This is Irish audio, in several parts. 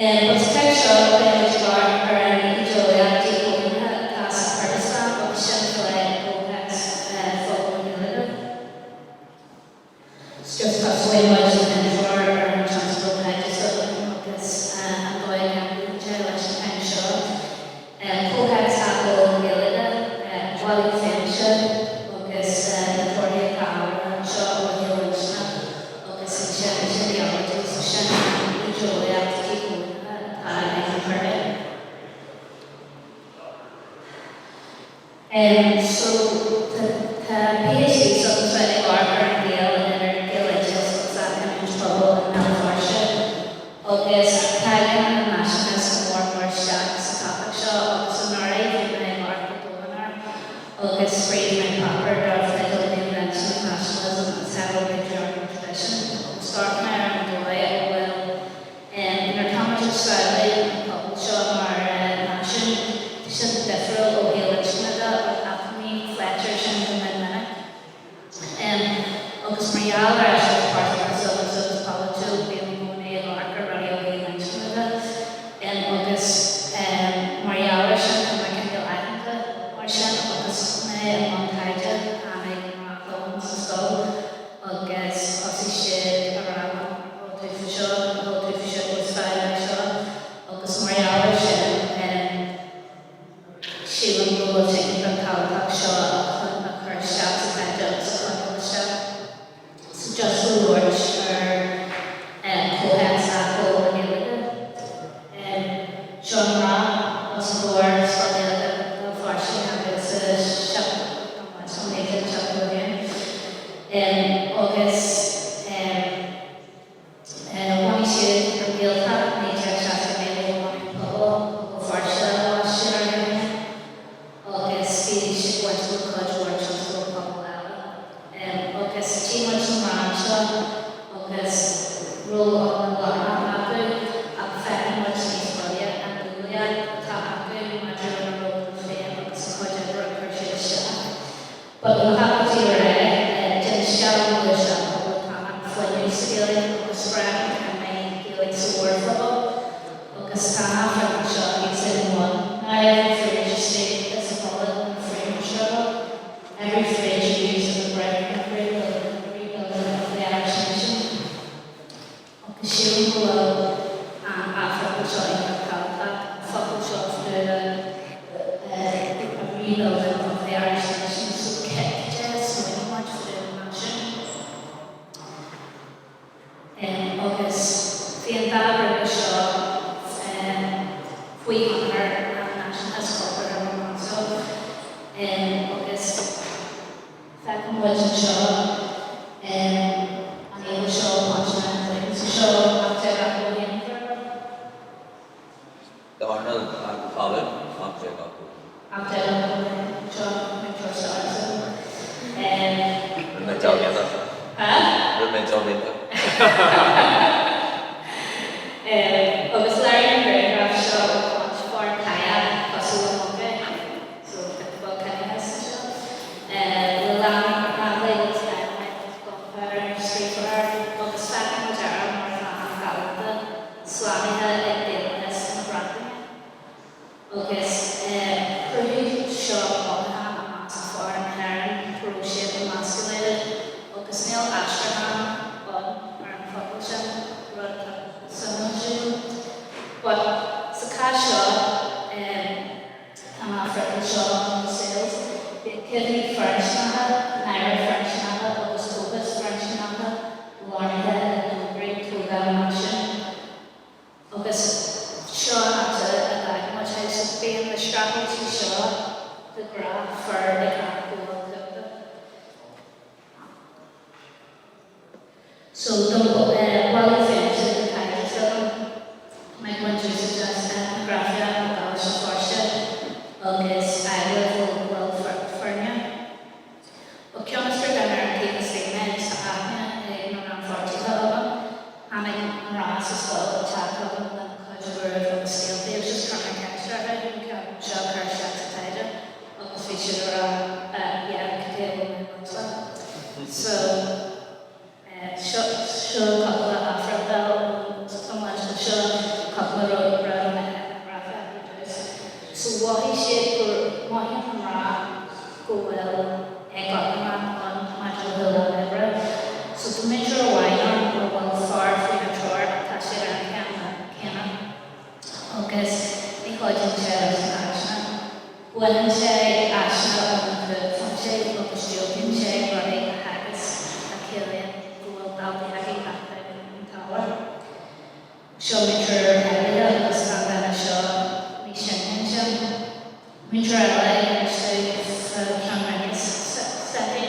But sa téacs seo beidh muid ag amharc ar an ídeolaíocht díchoilínithe atá sa Churdastáin agus sin a phlé i gcomhthéacs phobal na Gaeilge. So just tosóidh muid an intreoir ar an tionscadal taighde s'againn agus an dóigh a gceanglaíonn sé leis an cheann seo. Comhthéacs athbheochan na Gaeilge, bailiú fianaise agus na torthaí atá ábhartha anseo ó thaobh inscne agus ansin ideology, so sin an ídeolaíocht díchoilínithe atá ag na Curdaigh. So tá PhD s'agamsa ag amharc ar an ghaol idir Gaeloideachas agus athghiniúint pobail i mBéal Feirste agus tagann an náisiúnachas go mór mór isteach sa topaic seo agus anuraidh bhí mé ag amharc go domhain air agus scríobh mé páipéar darb theideal The Invention of Nationalism as Heteropatriarchal Tradition agus d'amharc mé ar an dóigh a bhfuil Nuair atá muid ag samhlú an pobal seo mar náisiún, tá siad difriúil ó thaobh inscne de ach ní phléitear sin go mion minic. Agus mar gheall ar aiseolas pearsanta s'agamsa agus polaitiúil, bím i gcónaí ag amharc ar rudaí ó thaobh inscne de. Agus mar gheall ar sin, tá mé cineál aitheanta mar sin agus mé i mbun taighde, tháinig mná chugam sa scoil agus thosaigh siad a rá liom, an bhfuil tú faoi seo, an bhfuil tú faoi seo, is fearr é seo agus mar gheall air sin sílim go bhfuil sé iontach tábhachtach seo a chur isteach sa taighde agus a choinneáil isteach. So just le labhairt ar comhthéacs athbheochan na Gaeilge. Seo mná os comhair Scoil Ghaeilge Bhéal Feirste agus 1971 agus bhunaigh siad an Ghaeltacht 1969 ó bhunú pobal Bhéal Feirste a bhaist siad orthu féin agus bhí siad bainte le cuid mhór tionscadal pobail eile. Agus tchí muid na mná anseo agus ról iomlán lárnach acu ach feiceann muid níos moille an umhlaíocht atá acu maidir lena rólanna féin agus an chuid oibre a chuir siad isteach. Ba gnóthachtaí a rá d'inis an ghluaiseacht poblachtánach fuinneamh sa Ghaeilge agus spreag an cainméin Gaeilge sa mhórphobal agus tá an athbhreithniú seo thíos ag an bhun. Now every phrase you speak is a bullet in the freedom struggle. Every phrase you use is a brick in the rebuilding of the Irish nation. Agus sílim go bhfuil an athfhocal seo iontach tábhachtach, an focal seo le a rebuilding of the Irish nation. So cad é a smaoiníonn muid faoi an náisiún? Agus bhí an dá ghrúpa seo faoi thionchar an náisiúnachais chultúrtha Rómánsúil agus feiceann muid anseo an íomhá seo Punch 9 so seo 1881 Darnell College 1881. 1881 seo múinteoir staire s'agam. Rinne mé jab iontach. Ha? Rinne mé jab iontach. Agus léiríonn an grianghraf seo ó Punch fear kayak cosúil le moncaí, so tá ball ciníochas anseo, le leanbaí agus dynamite agus gunpowder scríofa air agus feiceann muid air mar phlean galánta slánaithe ag daonlathas na Breataine. Agus chruthaigh seo mothúchán i measc fear na hÉireann go raibh siad emasculated agus níl aistriúchán ann ar an focal sin, rud atá suimiúil sílim. But sa chás seo tá an athfhriotal seo ann sa saol. Bíonn cuimhní firinscneacha, náire firinscneacha agus dóchas firinscneacha lárnaithe i dtograí tógála náisiúin. Agus seo an áit a d'fhág muid é. So bíonn na streachailtí seo de ghnáth fir ag gabháil cumhachta. So don bhailiú fianaise don taighde s'agam, tá mé ag baint úsáide as eitneagrafaíocht ó gColáiste Feirste agus agallaimh ó bhaill foirne. Ó cionn is gur duine ar an taobh istigh mé agus tá aithne ag na rannpháirtithe agam, tháinig mná sa scoil ag teacht chugam lena cuid buairimh agus scéaltaí agus just chuir mé ceist orthu an ceann seo a chur isteach sa taighde agus bhí siad ag rá yeah cad é a bhfuil mé ag baint le. So seo seo cúpla athfhriotal ón leis seo. cúpla rud a raibh mé ag brath ar dtús. So mhothaigh siad gur, mothaíonn na mná go bhfuil éagothroime ann maidir le hualach oibre. So tá múinteoir amháin ann a bhfuil fear faoina treoir ach tá siad ar an chéim céanna agus ní chuidíonn sé leis na háiseanna. Baineann sé áiseanna ó na buaicphointí agus diúltaíonn sé rudaí a theagasc a chiallaíonn go bhfuil daltaí ag teacht ar an t-ábhar. Seo múinteoir áirithe agus tá an duine seo níos sine ansin. Múinteoir eile ag inis dúinn sa cheann roinne s'aici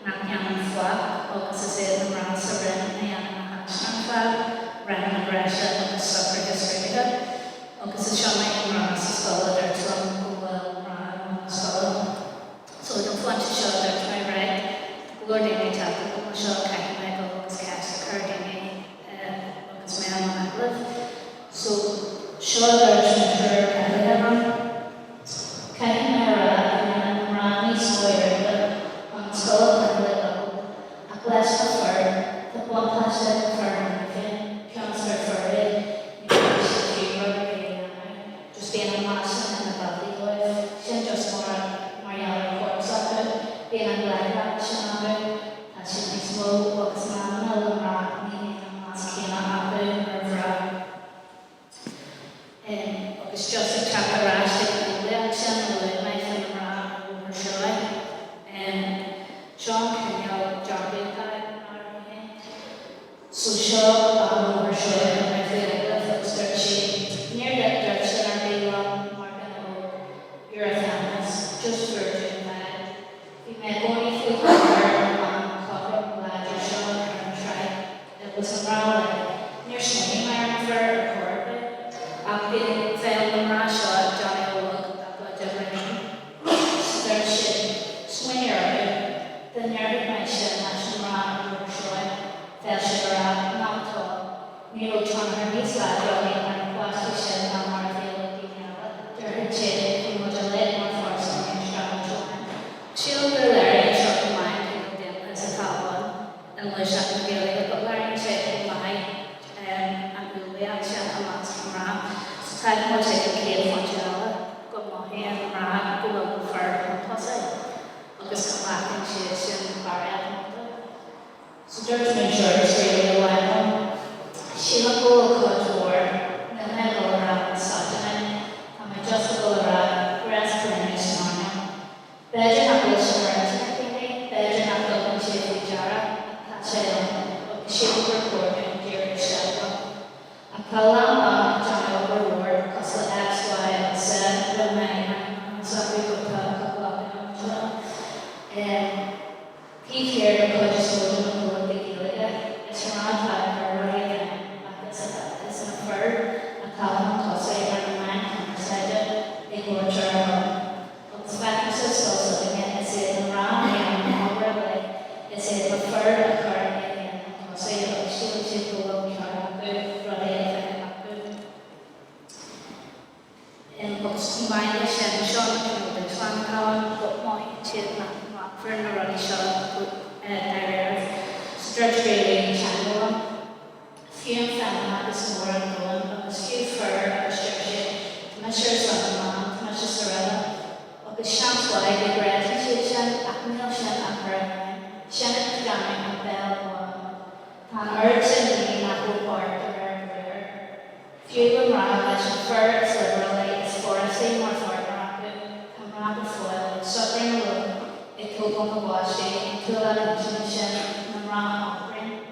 nach ndéanann faic agus is iad na mná sa roinn a dhéanann na háiseanna ar fad, ranganna breise agus socruithe scrúduithe. Agus is iomaí mná sa scoil a dúirt liom go bhfuil mná i mbun na scoile. So ag an phointe seo dúirt mé right, tá go leor daoine ag teacht chugam le seo, caithfidh mé dul agus ceist a chur ar daoine agus mé i mbun agallaimh. So seo a dúirt múinteoir áirithe liom, Caithfidh mé a rá go ndéanann na mná níos mó iarrachta chun an scoil a choinneáil ag dul ach leis na fir, tá buntáiste ag na fir cheana féin, cionn is gur fir iad. Ní chaithfidh siad fiú rud ar bith a dhéanamh, just bíonn an lá sin ina daltaí dóibh. Sin just mar mar gheall ar chóras s'acu, bíonn an láidreacht sin acu, tá siad níos mó agus in amanna le mná ní bhíonn an meas céanna acu ar mhná. Agus just ag teacht ar ais ag an eolaíocht sin a luaigh mé faoi na mná ar Bhóthar Seoighe, seo an cineál dearcadh atá ag na mná orthu féin. So seo bean ó Bhóthar Seoighe a raibh faoi agallamh agus dúirt sí, Níor dúirt duine ar bith liom mar dhuine óg, you're a feminist, just fuair tú an vibe. Bhí mé i gcónaí faoi thionchar na mban cothrom láidir seo ar an tsraith agus na mná uilig. Níor smaoinigh mé ar na fir ar chor ar bith. Ach bheadh na mná seo ag déanamh a bhfuil dá gcuid oibre féin. So dúirt siad, smaoinigh orthu, dá ndéarfadh mé sin leis na mná ar Bhóthar Seoighe, bheadh siad ag rá, not at all. Ní raibh tionchar níos láidre againn ar na páistí sin ná mar a bhíodh ag daoine eile. Déarfadh siad, bhí muid uilig mar pháirt den aon streachailt amháin. Sílim gur léiríonn seo go maith an cineál daonlathas atá ann i ngluaiseacht na Gaeilge, but léiríonn sé chomh maith an uaillmhian sin i measc na mná. So tagann muid ag an chéad phointe eile, go mothaíonn mná go bhfuil na fir chun tosaigh agus go nglacann siad sin barraíocht iontu. So dúirt múinteoir Israeli amháin liom, sílim go bhfuil cuid mhór, níl mé ag dul a rá misogyny, tá mé just ag dul a rá gnéaschlaonadh san earnáil. B'fhéidir nach bhfuil sin ar intinn ag daoine, b'fhéidir nach dtugann siad faoi deara, ach tá sé ann, agus sílim gur chóir dúinn díriú isteach ann. Ach tá a lán ban ag déanamh obair mhór, cosúil le X, Y agus Z, níl mé ainmneacha s'acu but tá cúpla acu anseo. Taobh thiar den chuid is mó de na comhlachtaí Gaeilge, is mná atá ag cur rudaí i bhfeidhm ach is na fir atá chun tosaigh ar na meáin chumarsáide ag labhairt ar a shon. Agus feicimse sa scoil s'againne, is iad na mná a dhéanann an obair uilig, is iad na fir a chuireann iad féin chun tosaigh agus síleann siad go bhfuil ceart acu rudaí a bheith acu. Agus chomh maith leis sin, seo na cineál dúshláin atá ann, go mothaíonn siad nach nglacfar na rudaí seo dáiríre. So dúirt scríobhaí teanga liom, fiú an feimineachas mór an domhain agus fiú fir agus deir siad, tá mise ar son na mban, tá mise sa roimhe. Agus seans mhaith go gcreideann siad sin ach níl sin á chur i bhfeidhm. Sin ag déanamh an béal bán. Tá an oiread sin daoine nach bhfuil páirt de réir a briathair. Fiú le mná leis na fir is liobrálai, is forásaí mar pháirtnéir acu, tá mná go fóill ag socrú na lón, ag tógáil na bpáistí, an t-ualach intinne sin, na mná a iompraíonn.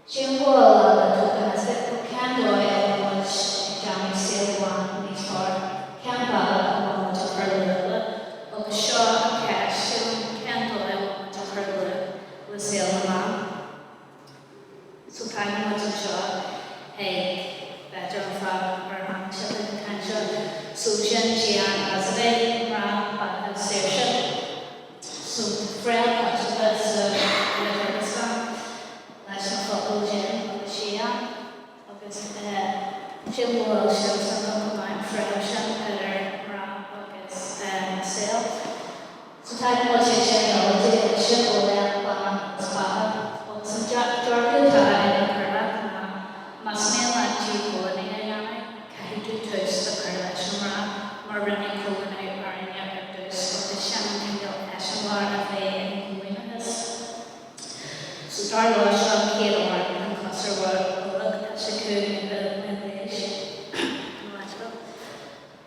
Sílim go bhfuil a lán tokenistic, but cén dóigh a bhfuil muid ag déanamh saol ban níos fearr? Cén bealach a bhfuil muid ag cur luach le? Agus seo an cheist, sílim, cén dóigh a bhfuil muid ag cur luach le saol na mban? So tagann muid anseo ag, b'fhéidir an fáth ar tháinig sibh chuig an chaint seo, so sin Jiyan Azadeh, mná, beatha, saoirse. So tá fréamh coitianta sa Kurdistan leis na focail jin agus jiyan agus sílim go bhfuil sin suimiúil chomh maith, an fréamh sin idir mná agus saol. So tagann muid chuig Jineology agus sin eolaíocht ban agus beatha. Agus an dearcadh atá ag an Kurdach ná más mian leat díchoilíniú a dhéanamh,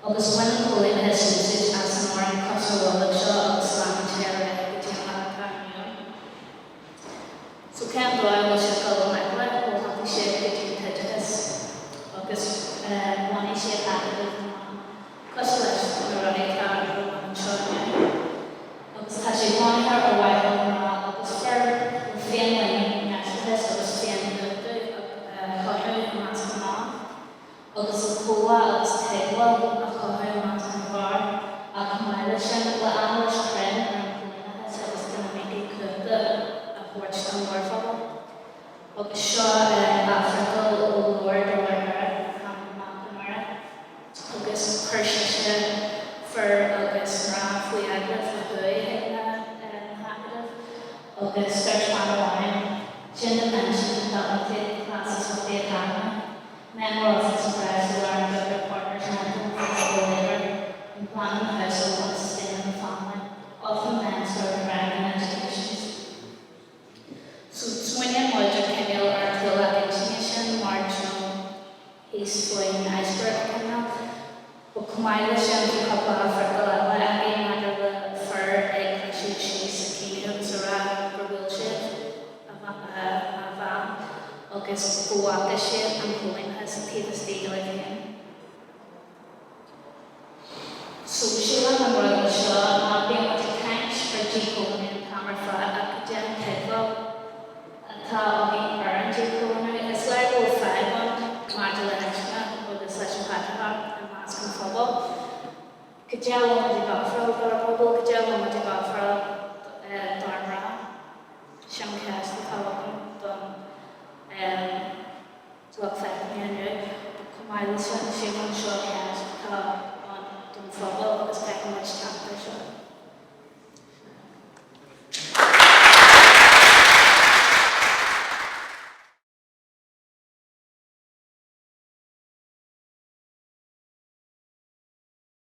Agus bhain an cóilíneachas úsáid as an arm cosmhuilleach seo agus leanann sé ar aghaidh go dtí an lá atá inniu ann. So cén dóigh a bhfuil siad ag dul i ngleic leis? Bhuel thosaigh siad go dtí an t-oideachas agus bhunaigh siad acadamh na mban cosúil leis na rudaí atá ar bun anseo inniu. Agus tá sé bunaithe ar mhaithe le mná agus fir, le féinmhuinín, nearshlachas agus féinchumhachtú a chothú i measc na mban. agus le comhbhá agus tuigbheáil a chothú i measc na bhfear, ach chomh maith leis sin, le anailís chruinn ar an chóilíneachas agus dinimicí cumhachta a thabhairt don mhórphobal. Agus seo athfhriotal ó leabhar de Mhuire Mac Conmara, agus chuir sise fir agus mná faoi agallamh ó thuaidh chuig na hacadaimh, agus dúirt bean amháin, Sin the mention dominated classes of the academy. Men were often surprised to learn that their partners mental and physical labour in planning the household and sustaining the family. Often men served around in educations. So smaoiníonn muid ar cineál ar an t-ualach intinne sin mar you know thíos faoin iceberg cineál. But chomh maith leis sin bhí cúpla athfhriotal eile aici maidir le fir ag cliseadh síos ag caoineadh agus a rá gur bhuail siad a bhean agus go bhfaca siad an cóilíneachas taobh istigh dóibh féin. So sílim an rud seo ná bíonn muid ag caint ar díchoilíniú an t-am ar fad ach cad é an tuigbheáil atá againn ar an díchoilíniú? Is léir go bhfuil fadhb ann maidir le hinscne agus leis an patrarcach i measc an phobail. Cad é a bhfuil muid ag ofráil dár bpobal? Cad é a bhfuil muid ag ofráil dár mná? Sin ceist atá agam don lucht féachana inniu. Chomh maith leis sin, sílim seo ceist atá ann don phobal.